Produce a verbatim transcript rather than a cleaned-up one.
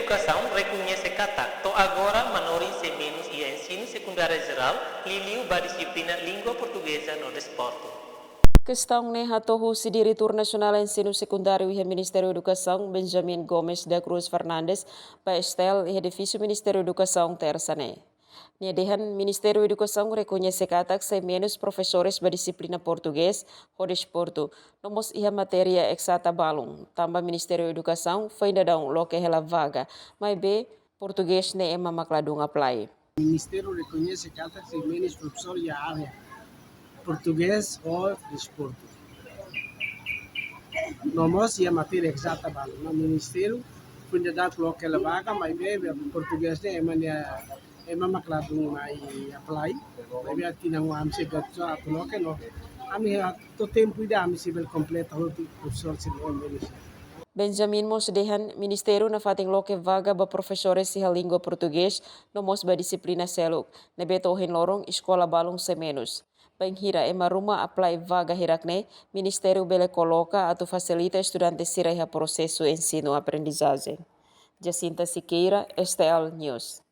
Edukasaun rekoñese katak to'o agora manorin sei menus iha ensinu sekundáriu jerál, liuliu ba dixiplina língua portugeza no desportu. Kestaun ne'e hato'o husi Diretór Nasionál Ensinu Sekundáriu iha Ministériu Edukasaun, Benjamin Gomes da Cruz Fernandes, ba S T L iha edifísiu Ministériu Edukasaun, Tersa ne'e. Nia dehan Ministériu Edukasaun rekoñese katak sei menus profesores ba dixiplina portugés ho desportu, no mós iha matéria ezata balun, tanba Ministériu Edukasaun foin daudaun loke hela vaga, maibé portugés ne'e ema mak ladún apply. Ministériu rekoñese katak sei menus profesór iha área portugés ho desportu, no mós iha matéria ezata balun. No Ministériu foin daudaun loke hela vaga, maibé portugés ne'e ema nia, ema mak ladún mai apply. Maibé tinan oan ami sei gatu atu loke no ami iha to'o tempu ida ami sei bele kompleta hotu profesór sei menus. Benjamin mós dehan Ministériu nafatin loke vaga ba profesores iha língua portugés no mós ba dixiplina seluk, ne'ebé to'o ohin loron eskola balun sei menus. Bainhira ema ruma apply vaga hirak ne'e, Ministériu bele koloka atu fasilita estudante sira iha prosesu ensinu-aprendizajen. Jacinta Siqueira, S T L News.